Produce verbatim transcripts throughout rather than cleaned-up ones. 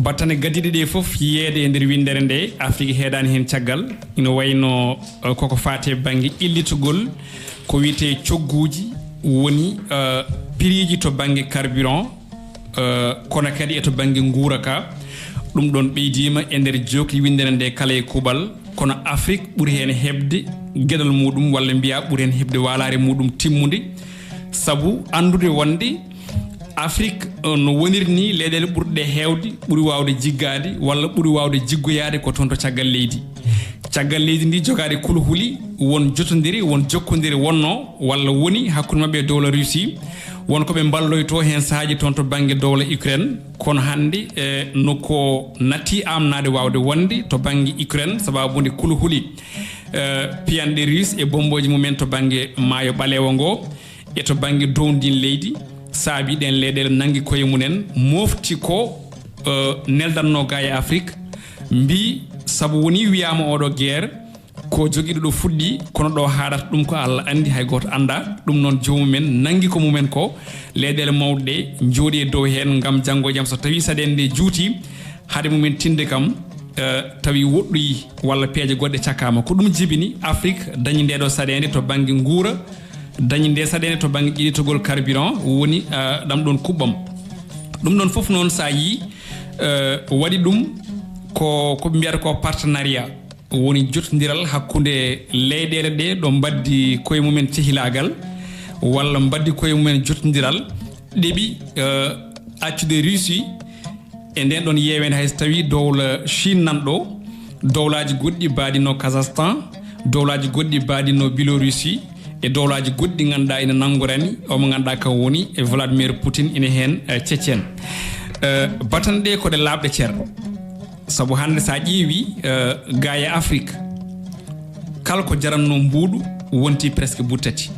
Battane gadiiɗe ɗe fof yiyeede e nder winndere nde, Afrik heedaani heen caggal. Ina wayno eh, koko faati e bannge ƴellitogol ko wiyetee cogguuji, woni eh, piriiji to bannge carburant, eh, kono kadi e to bannge nguura ka. Ɗum ɗoon ɓeydiima e nder jookli winndere nde kala e kuuɓal, kono Afrik ɓuri heen heɓde geɗal muuɗum, walla mbiyaa ɓuri heen heɓde waalaare muuɗum timmunde, sabu anndude wonde Afrik eh, no woniri ni leyɗeele ɓurɗe heewde ɓuri waawde jiggaade walla ɓuri waawde jiggoyaade ko toon to caggal leydi. Caggal leydi ndi jogaade kulhuli, won jotondire, won jokkondire wonno walla woni hakkunde maɓɓe e dowla Russie, won ko ɓe mballoyto heen sahaaji toon to bannge dowla Ukraine. Kono hannde eh, no ko natti amnaade waawde wonde to bannge Ukraine, sababu nde kulhuli eh, piyanɗe Russe e bommbooji mumen to bannge maayo ɓaleewo ngo e to bannge dow ndin leydi, saabi ɗeen leyɗeele nanngi koye mumen, mofti ko eh, neldatnoo ga e Afrik, mbii sabu woni wiyaama oɗo guerre ko jogiiɗo ɗo fuɗɗi, kono ɗo haaɗata ɗum ko Allah anndi, hay gooto annda. Ɗum noon joomum en nanngi ko mumen ko, leyɗeele mawɗe ɗe njooɗi e dow heen ngam janngo e jam so tawii saɗeende nde juuti, hade mumen tinde kam eh, tawi woɗɗoyi walla peeje goɗɗe cakkaama. Ko ɗum jibini Afrik dañi nde ɗo saɗeende to bannge nguura, dañi nde saɗeende to bannge ƴellitogol carburant, woni eh, ɗam ɗoon kuɓɓam. Ɗum ɗoon fof noon so a yii eh, waɗi ɗum ko ko ɓe mbiyata ko partenariat, woni jotondiral hakkunde leyɗeele ɗe ɗo mbaddi koye mumen cehilaagal walla mbaddi koye mumen jotondiral, ɗeɓi eh, accude Russie e nden ɗon yeeweende, hay so tawii dowla Chine nan ɗo, dowlaaji goɗɗi baɗino Kazakhstan, dowlaaji goɗɗi baɗino Biélorussie e dowlaaji goɗɗi ngannduɗaa ina nanngorani o mo ngannduɗaa kam woni e Vladimir Poutine ina heen eh, Tchétchène. Eh, batanɗe ko ɗe laaɓɗe cer, sabu hannde so a ƴeewi eh, ga e Afrik, kala ko jaranno mbuuɗu wonti presque buttati,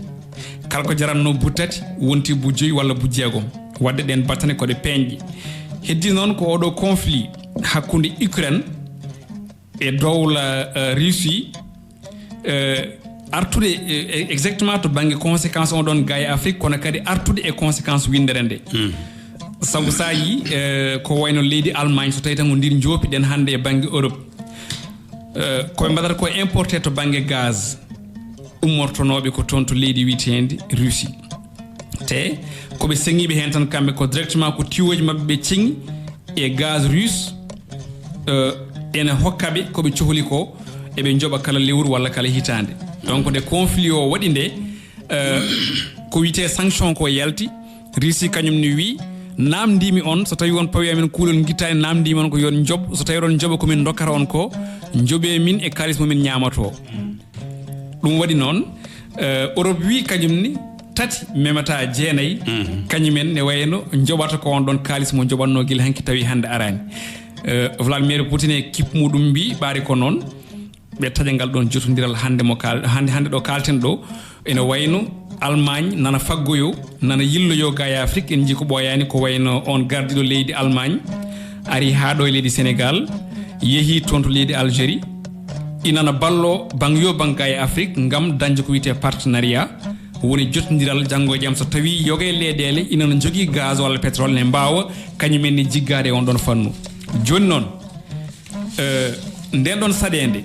kala ko jaranno buttati wonti bu joyi walla bu jeegom. Wadde ɗen battane ko ɗe peeñɗe. Heddi noon ko oɗo conflit hakkunde Ukraine e dowla eh, Russie eh, artude eh, exactement to bannge conséquence on ɗon ga e Afrique, kono kadi artude e conséquence winndere nde. Sabu so a yii eh, ko wayno leydi Allemagne, so tawi tan ko ndir joopiɗen hannde e bannge Europe, eh, koɓe mbaɗata ko importé to bannge gaz ummortonooɓe ko toon to leydi wiyeteendi Russie. Te koɓe seŋiiɓe heen tan kamɓe ko directement ko tiwooji maɓɓe ɓe ceŋi e gaz Russe, eh, ene hokkaɓe koɓe cohli ko, eɓe njoɓa kala lewru walla kala hitaande. Donc nde conflit o waɗi nde eh, ko wiyetee sanction ko yalti, Russie kañum ne wii, namndimi on, so tawi on pawi amen kuulol gittaani, namndimi on ko yon njoɓ, so tawi oɗon njoɓa komin dokkata on ko, njoɓe min e kaalis momin ñaamato. Ɗum waɗi noon eh, Europe wii kañum ne tati memata jeenayi, kañumen ne wayno njoɓata ko on ɗon kaalis mo njoɓatno gila hanki tawi hannde araani. Eh, Vladimir Poutine e kip muɗum mbii ɓaari ko noon, ɓe taƴa ngal ɗon jotondiral hannde mo kal hannde hannde ɗo kalten ɗo, ene wayno Allemagne nana faggoyo, nana yilloyo ga e Afrique. En njii ko ɓooyaani ko wayno on gardiɗo leydi Allemagne ari haa ɗo e leydi Sénégal, yehi toon to leydi Algérie, inana ballo bang yo bang ga e Afrique ngam dañde ko wiyetee partenariat, woni jotondiral janngo e jam so tawi yoga e leyɗeele inana jogii gaz walla pétrole ne mbaawa kañumen ne jiggaade e on ɗon fannu. Jooni noon, eh, nden ɗon saɗeende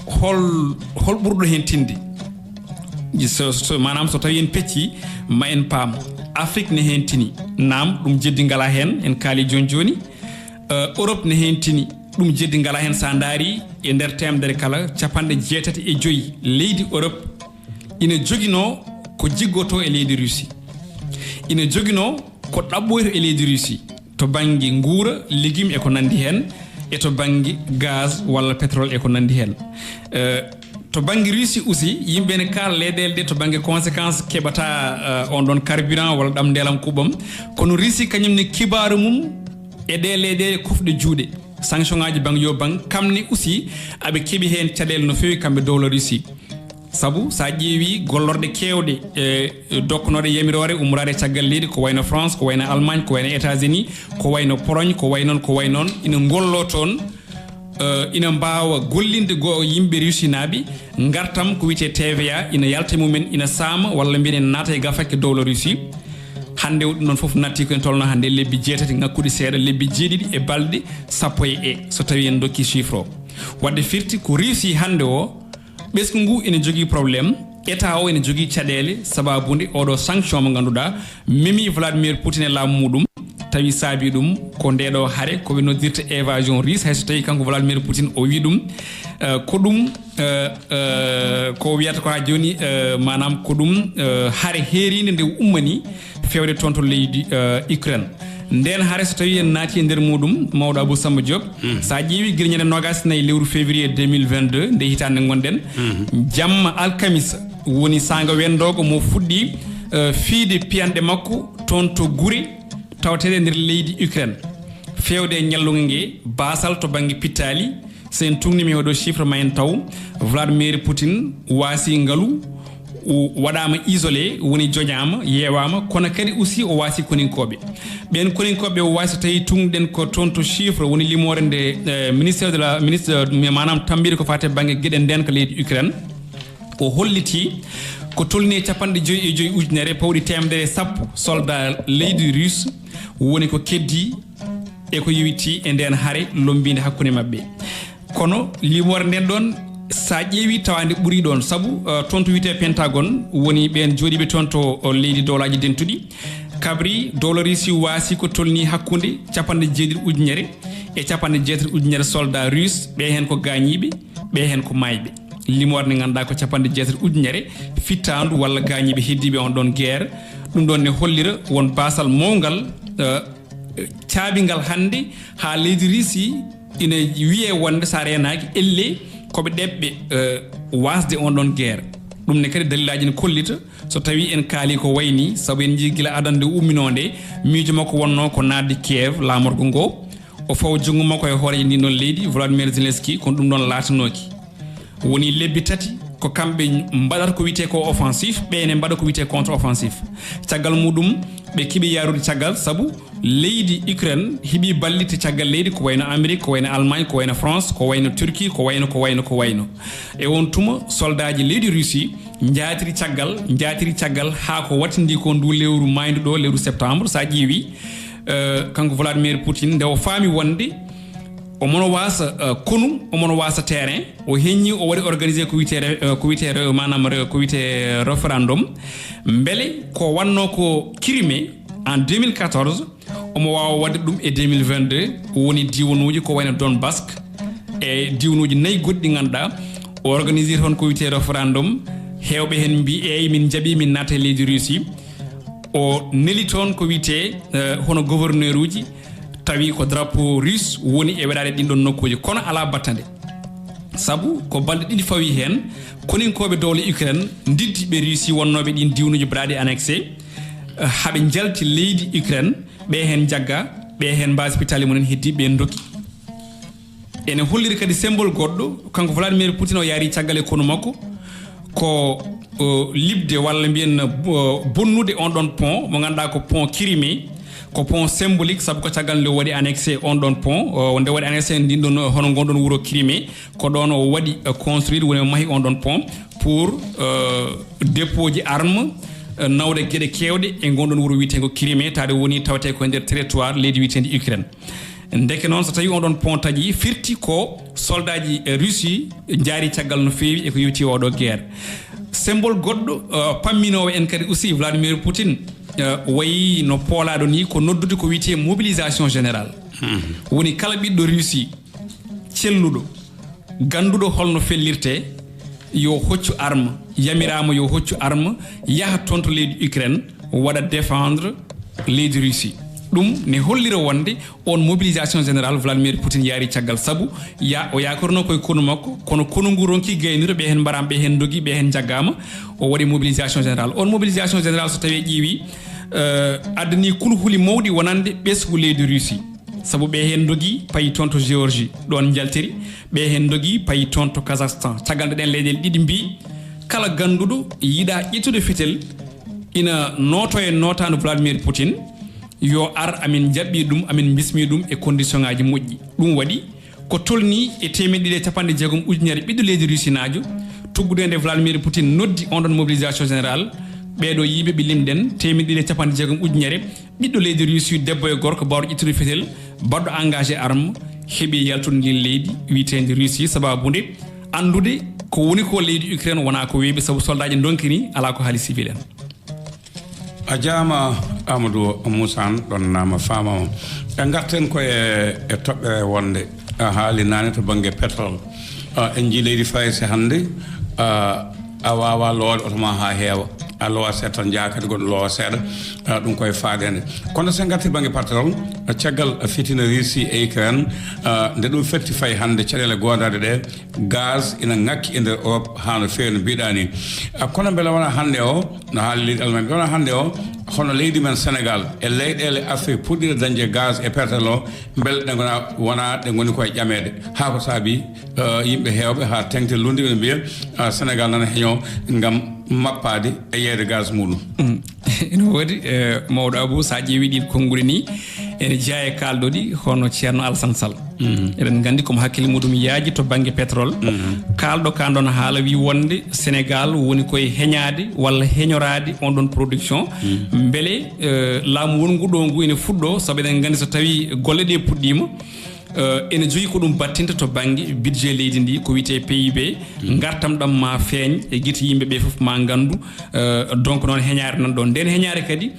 hol hol ɓurɗo heen tinde? So, so, maanaam so tawi en pecci ma en paam, Afrique ne heen tini. Naam ɗum jeddi ngala heen, en kaali jooni jooni. Eh, Europe ne heen tini, ɗum jeddi ngala heen. So a ndaari e nder teemedere kala capanɗe jeetati e joyi leydi Europe ina joginoo ko jiggoto e leydi Russie, ina joginoo ko ɗaɓɓoyta e leydi Russie to bannge nguura, légume e ko nanndi heen, e to bannge gaz walla pétrole e ko nanndi heen. Eh, to bannge Russie aussi, yimɓe ne kaala leyɗeele ɗe to bannge conséquence keɓata eh, on ɗon carburant walla ɗam ndelam kuɓam. Kono Russie kañum ne kibaaru mum e ɗe leyɗeele kofɗe juuɗe, sanction ngaji bang yo bang, kam ne aussi aɓe keɓi heen caɗeele no feewi kamɓe dowla Russie. Sabu so a ƴeewi gollorɗe keewɗe e dokkunooɗe yamiroore ummoraade caggal leydi, ko wayno France, ko wayno Allemagne, ko wayno États-Unis, ko wayno Pologne, ko way noon, ko way noon, ina ngollo toon, eh, ina mbaawa gollinde go yimɓe Russinaaɓe, ngartam ko wiyetee T V A ina yalta e mumen, ina saama walla mbiyen ina naata e gafakke dowla Russie. Hannde o, ɗum ɗon fof natti ko en tolno hannde lebbi jeetati ŋakkuɗi seeɗa, lebbi jeeɗiɗi e balɗe sappo e e, so tawi en dokki chiffre o. Wadde firti ko Russie hannde o, ɓesngu ngu ene jogii problème, État o ene jogii caɗeele, sababude oɗo sanction mo ngannduɗaa memi Vladimir Putin e laamu muɗum, tawi saabi ɗum ko ndeɗo hare ko ɓe noddirta évasion russe, hay so tawi kanko Vladimir Putin o wi ɗum, eh, ko ɗum, eh, eh, ko wiyata ko haa jooni, eh, maanaam ko ɗum, eh, hare heerinde nde ummani fewde toon to leydi, eh, Ukraine. Nden hare so tawi en naati e nder muɗum, mawɗo Abou Samba Diop, so a ƴeewi gila ñande nogas nayi lewru février deux mille vingt-deux, nde hitaande ngonɗen, jamma alkamisa woni saanga wendoogo mo fuɗɗi, eh, fiide piyanɗe makko toon to gure tawateeɗe nder leydi Ukraine. Fewde e ñallunge nge, baasal to bannge pittaali, so en tuŋnii mi oɗo chiffre ma en taw, Vladimir Putin waasi ngalu, o waɗaama isolé, woni joñaama, yeewaama, kono kadi aussi o waasi koninkooɓe. Ɓeen koninkooɓe o waasi, so tawi tuŋɗen ko toon to chiffre, woni limoore nde, eh, ministère de la, ministre, maanaam tammbiri ko faati e bannge geɗe ndeenka leydi Ukraine. O holliti ko tolni e capanɗe joyi e joyi ujunere pawɗi teemedere e sappo soldat leydi Russe woni ko keddii e ko yowiti e ndeen hare lombiinde hakkunde maɓɓe. Kono limoore nden ɗon, so a ƴeewi tawa nde ɓuri ɗon, sabu, eh, toon to wiyetee Pentagone woni ɓeen jooɗiiɓe toon to, o, leydi Dowlaaji Dentuɗi, kabri dowla Russie waasi ko tolni hakkunde capanɗe jeeɗiɗi ujunere e capanɗe jeetati ujunere soldat russe, ɓe heen ko gaañiiɓe, ɓe heen ko maayɓe. Limoore nde ngannduɗaa ko capanɗe jeetati ujunere fittaandu walla gaañiiɓe heddiiɓe on ɗon guerre. Ɗum ɗon ne hollira won baasal mawngal, eh, caabingal hannde haa leydi Russie ina wiyee wonde so a reenaaki elle ko ɓe ɗeɓɓe, eh, waasde on ɗon guerre. Ɗum ne kadi dalilaaji ne kollita so tawi en kaali ko wayni, sabu en njii gila adannde umminoo nde, miijo makko wonnoo ko naatde Kiev, laamorgo ngo. O fawa junngo makko e hooreejo ndin ɗon leydi, Volodymyr Zelensky, kono ɗum ɗon laatanooki. Woni lebbi tati ko kamɓe mbaɗata ko wiyetee ko offensive, ɓe ne mbaɗa ko wiyetee contre offensive. Caggal muɗum, ɓe keɓi yaarude caggal, sabu leydi Ukraine heɓi ballitte caggal leydi, ko wayno Amérique, ko wayno Allemagne, ko wayno France, ko wayno Turquie, ko wayno, ko wayno, ko wayno. E on tuma, soldaaji leydi Russie njaatiri caggal, njaatiri caggal haa ko wattindi ko ndu lewru maayndu ɗo, lewru septembre, so a ƴeewi, eh, kanko Vladimir Putin, nde o faami wonde omono waasa, eh, konu, omono waasa terrain, o heññi, o waɗi organisé ko wiyetee re-, eh, ko wiyetee re-, maanaam re-, ko wiyetee référendum. Mbele ko wannoo ko Crimée en deux mille quatorze, omo waawa waɗde ɗum e deux mille vingt-deux, woni diiwanuuji ko wayno Donbass e diiwanuuji nayi goɗɗi ɗi ngannduɗaa o organisé toon ko wiyetee référendum. Heewɓe heen mbii, "Eey, min njaɓii, min naata e leydi Russie." O neli toon ko wiyetee, eh, hono gouverneur uji, tawi ko drapeau russe woni e waɗaade ɗin ɗon nokkuuji, kono alaa battande. Sabu ko balɗe ɗiɗi fawi heen, koninkooɓe dowla Ukraine ndiddi ɓe Russie wonnooɓe ɗin diiwanuuji baɗaaɗi annexé, eh, haɓe njalti leydi Ukraine, ɓe heen njagga, ɓe heen mbaasi pittaali mumen heddiiɓe ɓe ndokki. Ene holliri kadi symbole goɗɗo, kanko Vladimir Putin o yaari caggal e konu makko, ko, o, liɓde walla mbiyen, o, bonnude on ɗon pont mo ngannduɗaa ko pont Crimée, ko pont symbolique, sabu ko caggal nde o waɗi annexé on ɗon pont, o, nde waɗi annexé ndin ɗon, hono ngon ɗon wuro Crimée, ko ɗon o waɗi, eh, construire, woni o mahi on ɗon pont pour, eh, dépôt ji arme, eh, nawde geɗe keewɗe e ngon ɗon wuro wiyeteengo Crimée, taade woni tawetee ko e nder territoire leydi wiyeteendi Ukraine. Ndeke noon, so tawi on ɗon pont taƴi, firti ko soldaaji, eh, Russie njaari caggal no feewi e ko yowti oɗo guerre. Symbole goɗɗo, eh, pamminoowo en kadi aussi, Vladimir Putin, eh, wayi no poolaaɗo ni, ko noddude ko wiyetee mobilisation générale. Woni kala ɓiɗɗo Russie celluɗo, gannduɗo holno fellirte, yo hoccu arme, yamiraama yo hoccu arme, yaha toon to leydi Ukraine, waɗa défendre leydi Russie. Ɗum ne hollira wonde on mobilisation générale Vladimir Putin yaari caggal, sabu ya, o yaakorno koye konu makko, kono konu ngu ronki gaynude, ɓe heen mbaraama, ɓe heen ndogi, ɓe heen njaggaama, o waɗi mobilisation générale. On mobilisation générale, so tawi ƴeewi, eh, addani kulhuli mawɗi wonande ɓesngu leydi Russie. Sabu ɓe heen ndogi payi toon to Géorgie, ɗoon njaltiri, ɓe heen ndogi payi toon to Kazakhstan. Caggal nde ɗeen leyɗeele ɗiɗi mbii, kala gannduɗo yiɗa ƴettude fetel, ina nooto e nootaandu Vladimir Putin, yo ar, amin njaɓɓi ɗum, amin mbismi ɗum e condition ŋaaji moƴƴi. Ɗum waɗi ko tolni e teemeɗɗe ɗiɗi e capanɗe jeegom ujunere ɓiɗɗo leydi Rusinaajo, tuggude nde Vladimir Putin noddi on ɗon mobilisation générale, Ɓeeɗo yimɓe ɓe limɗen, teemedde ɗiɗi e capanɗe jeegom ujunere, ɓiɗɗo leydi Russie, debbo e gorko, baawɗo ƴettude fetel, baɗɗo engagé arme, heɓi yaltude ndin leydi wiiteendi Russie, sabaabu nde anndude ko woni ko leydi Ukraine wonaa ko weeɓi, sabu soldaaji ndonkini, alaa ko haali civil en. A jaama Amadou Moussa Anne, ɗon naama faamaama. En ngarten ko e, e toɓɓere wonde a haali naane to bannge pétrole. Ah, en njii leydi Farayse hannde, ah, a waawaa lowaade oto ma haa heewa. A lowa seeɗa tan, njaha kadi goɗɗo lowa seeɗa. Ah, ɗum koye faadeende. Kono so en ngartii bannge pétrole, ah, caggal fitina Russie e Ukraine, ah, nde ɗum fetti fayi hannde, caɗeele goodaaɗe ɗe, gaz ina ŋakki e nder Europe haa no feewi no mbiɗaa ni. Ah, kono mbele wonaa hannde o, no haali leydi Allemagne, mbele wonaa hannde o, hono leydi men Sénégal e leyɗeele Afrique puɗɗiiɗe dañde gaz e pétrole o, mbele ɗe ngona, wonaa ɗe ngoni koye ƴameede? Haa ko saabii, eh, yimɓe heewɓe haa teŋti lundi ɓe mbiya, ah, Sénégal nana heñoo ngam mappaade e yeeyde gaz muɗum. Mm. Ina woodi, eh, mawɗo Abou, so a ƴeewi ɗiin konnguɗi ni, ene jeyaa e kaalɗo ɗi hono Ceerno Alassane Sall. Mm. Eɗen nganndi komo hakkille muɗum yaaji to bannge pétrole. Mm. Kaalɗo kaan ɗoon haala wi wonde Sénégal woni koye heñaade walla heñoraade on ɗoon production. Mm. Mbele, eh, laamu wonngu ɗo ngu ene fuɗɗoo, sabu eɗen nganndi so tawi golle ɗe puɗɗiima, eh, ene jogii ko ɗum battinta to bannge budget leydi ndi, ko wiyetee P I B. Mm. Ngartam ɗam ma feeñ e gite yimɓe ɓe fof ma nganndu. Eh, donc noon heñaare nan ɗoon. Nden heñaare kadi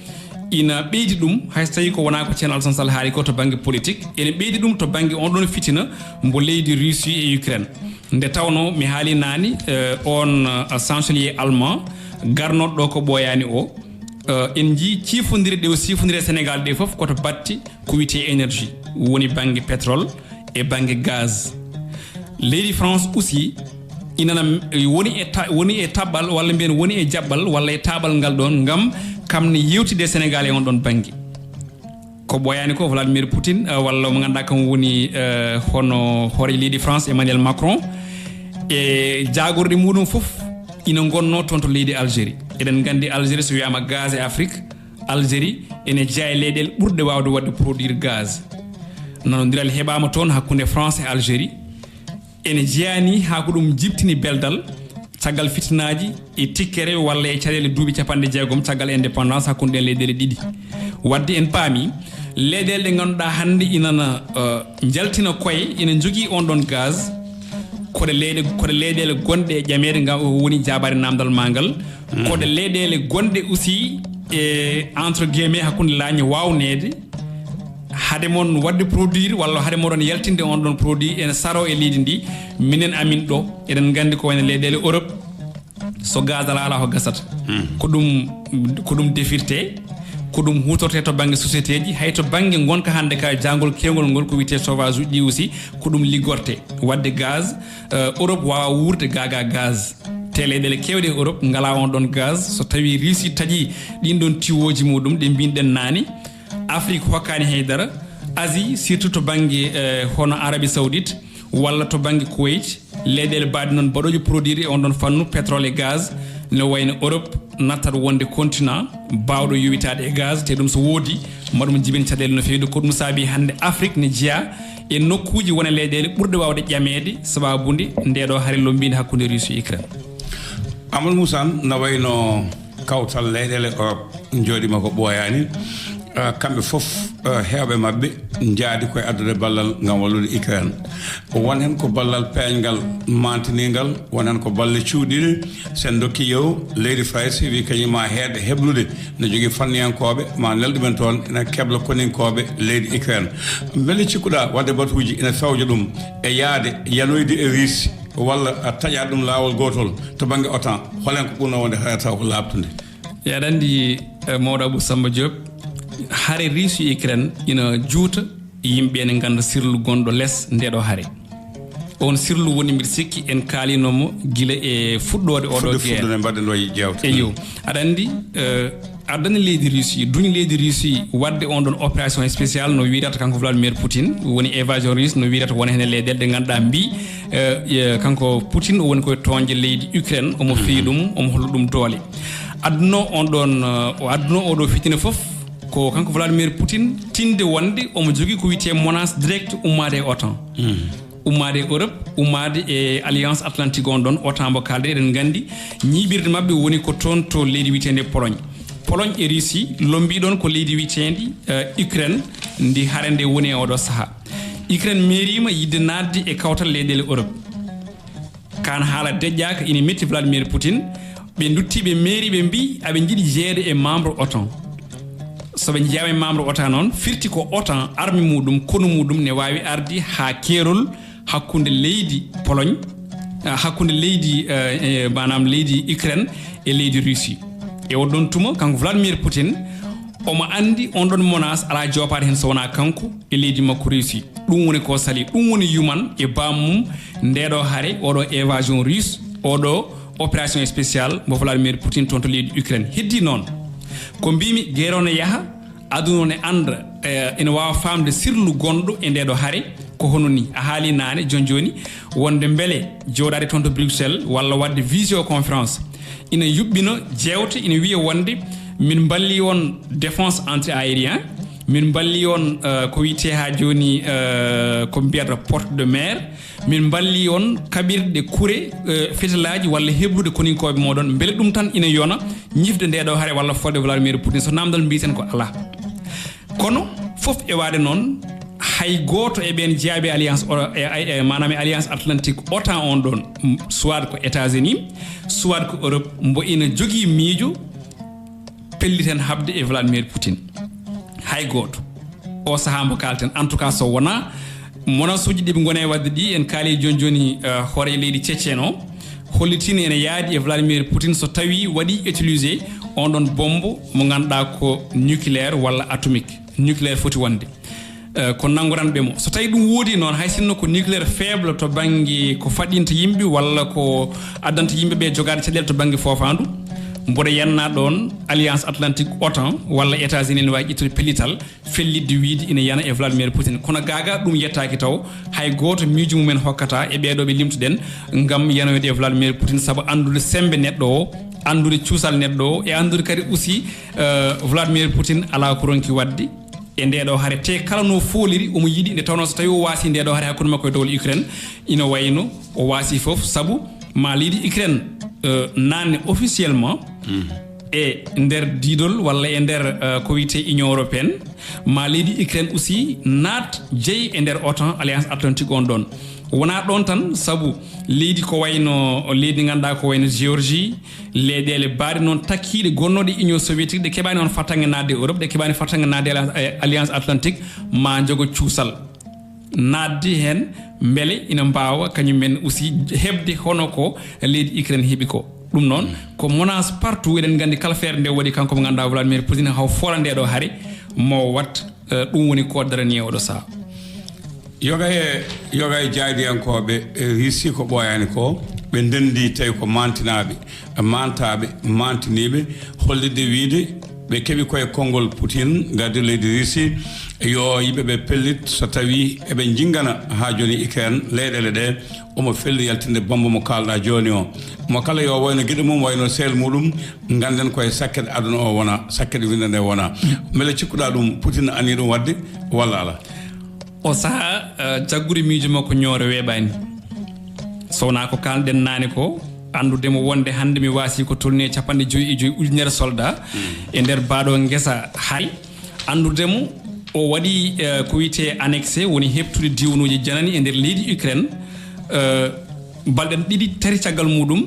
ina ɓeydi ɗum, hay so tawi ko wonaa ko Ceerno Alassane Sall haali ko to bannge politique, ene ɓeydi ɗum to bannge on ɗoon fitina mbo leydi Russie e Ukraine. Nde tawnoo mi haali naane, eh, on, eh, chancelier allemand garnoɗo ɗo ko ɓooyaani o, eh, en njii ciifondire ɗe o siifondire Sénégal ɗe fof ko to batte ko wiyetee énergie, woni bannge pétrole e bannge gaz. Leydi France aussi inana woni e ta-, woni e taɓɓal, walla mbiyen woni e jaɓɓal, walla e taaɓal ngal ɗoon, ngam kam ne yewtide e Sénégal e on ɗoon bannge. Ko ɓooyaani ko Vladimir Poutine, eh, walla mo ngannduɗaa kam woni, eh, hono hooreejo leydi France, Emmanuel Macron, e jaagorɗe muɗum fof ina ngonnoo toon to leydi Algérie. Eɗen nganndi Algérie, so wiyaama gaz e Afrique, Algérie ene jeyaa e leyɗeele ɓurɗe waawde waɗde produire gaz. Nanondiral heɓaama toon hakkunde France e Algérie. Ene jeyaa ni haa ko ɗum jibtini beldal caggal fitinaaji e tikkere walla e caɗeele duuɓi capanɗe jeegom caggal indépendance hakkunde ɗeen leyɗeele ɗiɗi. Waɗde en paami leyɗeele ɗe ngannduɗaa hannde inana, eh, njaltina koye, ina njogii on ɗoon gaz, ko ɗe leyɗe, ko ɗe leyɗeele gonɗe e ƴameede, ngam o woni jaabaade naamndal maa ngal. Ko ɗe leyɗeele gonɗe aussi e, entre guillemets, hakkunde laañe waawneede, hade mon waɗde produire walla hade moɗon yaltinde on ɗoon produit ene saroo e leydi ndi. Minen amin ɗo, eɗen nganndi ko wayno leyɗeele Europe, so gaz alaa, alaa ko gasata. Ko ɗum, ko ɗum defirte, ko ɗum huutorte to bannge société ji, hay to bannge ngonka hannde ka jaangol keewngol ngol, ko wiyetee sauvage uji ɗi aussi, ko ɗum liggorte. Waɗde gaz, eh, Europe waawa wuurde gaagaa gaz. Te leyɗeele keewɗe e Europe ngalaa on ɗoon gaz. So tawii Russie taƴii ɗiin ɗoon tiwooji muɗum ɗe mbinɗen naane, Afrique hokkaani hay dara, Asie, surtout to bannge, eh, hono Arabie Saoudite walla to bannge Kuwait, leyɗeele baɗɗe noon baɗooje produire e on ɗoon fannu, pétrole e gaz, no wayno Europe nattat wonde continent baawɗo yowitaade e gaz, te ɗum so woodi, ma ɗum jibin caɗeele no feewi. Ko ɗum saabii hannde Afrique ne jeyaa e nokkuuji wona leyɗeele ɓurɗe waawde ƴameede sabaabude ndee ɗoo hare lommbiinde hakkunde Russie e Ukraine. Amadou Moussa, na wayno kawtal leyɗeele Europe njooɗiima ko ɓooyaani. Ah, kamɓe fof, ah, heewɓe maɓɓe njaadi koye addude ballal ngam wallude Ukraine. Won heen ko ballal peeñngal maantiniingal, won heen ko balle cuuɗiiɗe. So en ndokkii yeru, leydi Farayse wi kañum ma heeɗde heblude, ne jogii fanniyankooɓe, ma nel ɗumen toon, ina kebla koninkooɓe leydi Ukraine. Mbele cikkuɗaa waɗde batuuji ina fewja ɗum e yahde yanoyde e Russie, walla a taƴa ɗum laawol gootol to bannge OTAN? Hol heen ko ɓurnoo wonde hare taw ko laaɓtunde? Eɗen anndi, eh, mawɗo Abou Samba Diop, hare Russie e Ukraine ina juuta yimɓe ene ngannda sirlu gonɗo les ndee ɗoo hare. On sirlu woni, mbiɗa sikki, en kaalino mo gila e fuɗɗoode oo ɗoo guerre. Fuɗɗoode mbaɗen ɗoo jeewte. Eyo. Aɗa anndi, eh, addani leydi Russie, duñi leydi Russie waɗde on ɗoon opération spéciale no wiyrata kanko Vladimir Poutine, woni évasion russe no wiyrata, wona heen e leyɗeele ɗe ngannduɗaa mbii, eh, eh, kanko Poutine o woni koye toñde leydi Ukraine, omo feyi ɗum, omo holla ɗum doole. Adduno on ɗoon, eh, o adduno oo ɗoo fitina fof ko kanko Vladimir Poutine tinde wonde omo jogii ko wiyetee menace directe ummaade e OTAN. Ummaade e Europe, ummaade e Alliance Atlantique on ɗon, OTAN mbo kaalɗen, eɗen nganndi ñiiɓirde maɓɓe woni ko toon to leydi wiyeteendi Pologne. Pologne e Russie lombii ɗoon ko leydi wiyeteendi, eh, Ukraine, ndi hare nde woni e oɗo sahaa. Ukraine meeriima yiɗde naatde e kawtal leyɗeele Europe. Kaan haala deƴƴaaka ina metti Vladimir Poutine. Ɓe ndutti, ɓe meeri, ɓe mbii aɓe njiɗi jeyeede e membre OTAN. So ɓe njeyaama e membre OTAN noon, firti ko OTAN, arme muɗum, konu muɗum ne waawi ardi haa keerol hakkunde leydi Pologne, ah, hakkunde leydi, eh, eh, maanaam leydi Ukraine e leydi Russie. E on ɗon tuma, kanko Vladimir Poutine, omo anndi on ɗon menace alaa joopaade heen so wonaa kanko e leydi makko Russie. Ɗum woni ko sali, ɗum woni yuman e bammum ndeeɗo hare, oɗo évasion russe, oɗo opération spéciale mo Vladimir Poutine toon to leydi Ukraine. Heddi noon, ko mbimi, guerre o ne yaha, aduna o ne annda, eh, ene waawa faamde sirlu gonɗo e ndeeɗo hare. Ko hono ni, a haali naane, jooni jooni, wonde mbele jooɗaade toon to Bruxelles walla waɗde visioconférence ina yuɓɓina jeewte, ina wiya wonde min mballi on défense anti-aérien, min mballi on, eh, ko wiyetee haa jooni, eh, ko mbiyata porte de mer, min mballi on kaɓirɗe kure, eh, fetalaaji walla heblude koninkooɓe mooɗon. Mbele ɗum tan ina yona ñifde ndeeɗo hare walla fodde Vladimir Poutine? So naamndal mbiyeten ko alaa. Kono fof e waade noon, hay gooto e ɓeen jeyaaɓe alliance o, e, e, e, maanaam e alliance atlantique OTAN on ɗon, m-, soit ko États-Unis, soit ko Europe, mbo ina jogii miijo pelliten haɓde e Vladimir Poutine. Hay gooto. O sahaa mbo kaalten, en tout cas, so wonaa menace uji ɗi ɓe ngoni e waɗde ɗi, en kaali jooni jooni, eh, hoore leydi Tchétchène o, hollitiino ene yaadi e Vladimir Poutine so tawii waɗii utilisé on ɗon bombe mo ngannduɗaa ko nucléaire walla atomique. Nucléaire foti wonde. Eh, ko nanngoranɓe mo. So tawii ɗum woodi noon, hay sinno ko nucléaire faible to bannge ko faɗɗinta yimɓe walla ko addanta yimɓe ɓe jogaade caɗeele to bannge foofaandu, mboɗo yannaa ɗoon Alliance Atlantique, OTAN, walla États-Unis ne waawi ƴettude pellital, fellitde wiyde ina yana e Vladimir Poutine. Kono gaa gaa ɗum yettaaki taw, hay gooto miijo mum en hokkataa e ɓeeɗo ɓe limtuɗen ngam yanoyde e Vladimir Poutine, sabu anndude semmbe neɗɗo o, anndude cuusal neɗɗo o, e anndude kadi aussi, eh, Vladimir Poutine alaa ko ronki waɗde e ndeeɗo hare. Te kala no fooliri, omo yiɗi, nde tawnoo so tawii o waasii ndeeɗo hare hakkunde makko e dowla Ukraine, ina wayno o waasii fof, sabu maa leydi Ukraine, eh, naatne officiellement e nder diidol walla e nder, eh, ko wiyetee Union européenne, maa leydi Ukraine aussi naat jeyi e nder OTAN, Alliance Atlantique on ɗon. Wonaa ɗoon tan, sabu leydi ko wayno, leydi ngannduɗaa ko wayno Géorgie, leyɗeele baaɗe noon takkiiɗe gonnooɗe Union soviétique, ɗe keɓaani on fartaŋŋe naatde e Europe, ɗe keɓaani fartaŋŋe naatde e Alliance Atlantique, maa njogo cuusal naatde heen, mbele ina mbaawa kañum en aussi heɓde hono ko leydi Ukraine heɓi ko. Ɗum noon, ko menace partout. Eɗen nganndi kala feere nde waɗi, kanko mo ngannduɗaa Vladimir Poutine, haw foola ndeeɗo hare, mo wat, eh, ɗum woni ko darani e oɗo sahaa. Yoga e, yoga e jaayidiyankooɓe, eh, Russie ko ɓooyaani ko, ɓe ndenndi tawi ko maantinaaɓe, maantaaɓe, maantiniiɓe, hollitde wiyde ɓe keɓi koye konngol Poutine, gardiiɗo leydi Russie, yo yimɓe ɓe pellit so tawii eɓe njinngana haa jooni Ukraine, leyɗeele ɗe, omo felli yaltinde bombe mo kaalɗaa jooni o. Mo kala yo wayno giɗo mum, wayno sehil muɗum, ngannden koye sakket aduna o wona, sakket winnde nde wona. Mbele cikkuɗaa ɗum, Poutine anii ɗum waɗde walla alaa? O sahaa, eh, jaggude miijo makko ñoore weeɓaani. So wonaa ko kaalɗen naane ko, anndude mo wonde hannde mi waasii ko tolnii e capanɗe joyi e joyi ujunere soldat e nder baaɗo ngesa hare. Anndude mo o waɗii, eh, ko wiyetee annexé, woni heɓtude diwnuuji janani e nder leydi Ukraine. Eh, balɗe ɗiɗi tati caggal muɗum,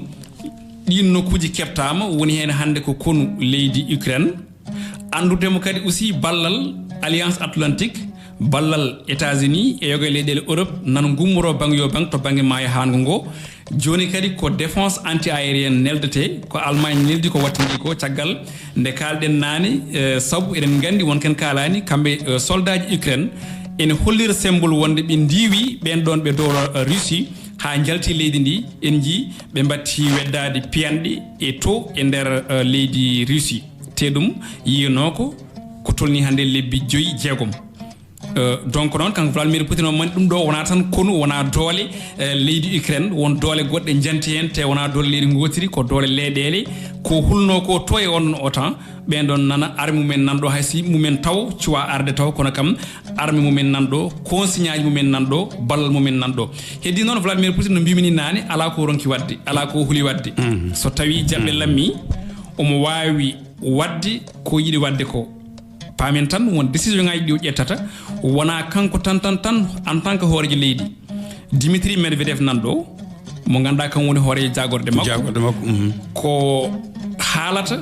ɗiin nokkuuji keɓtaama, woni heen hannde ko konu leydi Ukraine. Anndude mo kadi aussi ballal Alliance Atlantique, ballal États-Unis e yoga e leyɗeele Europe nana ngummoroo bang yo bang to bannge maayo haango ngo. Jooni kadi ko défense anti-aérienne neldetee, ko Allemagne neldi ko wattindi ko caggal nde kaalɗen naane, eh, sabu eɗen nganndi won ken kaalaani kamɓe, eh, soldaaji Ukraine ene hollira symbole wonde ɓe ndiiwi ɓeen ɗoon ɓe dowla, eh, Russie haa njalti leydi ndi. En njii ɓe mbatti weddaade piyanɗe e to e nder, eh, leydi Russie. Te ɗum yiyanoo ko, ko tolnii hannde lebbi joyi, jeegom. Euh, donc noon kanko Vladimir Poutine o mani ɗum ɗo wona tan konu, wona doole eh, leydi Ukraine, won doole goɗɗe njanti heen te wona doole leydi gootiri, ko doole leyɗeele. Ko hulno ko to e on otan, ɓen ɗon nana arme mumen nan ɗo, hay si mumen taw cuwa arde taw, kono kam arme mumen nan ɗo, consigne aji mumen nan ɗo, ballal mumen nan ɗo. Heddi noon Vladimir Poutine no mbimi ni naane, ala ko ronki wadde, ala ko huli wadde. So tawi jaɓɓe lammi, omo wawi wadde ko yiɗi wadde ko. Paamen tan won décision ngaji ɗi o ƴettata, wona kanko tan tan tan en tant que hoorejo leydi. Dimitri Medvedev nan ɗo, mo ganduɗa kam woni hoorejo jagorde makko, jagorde makko mhm. Ko haalata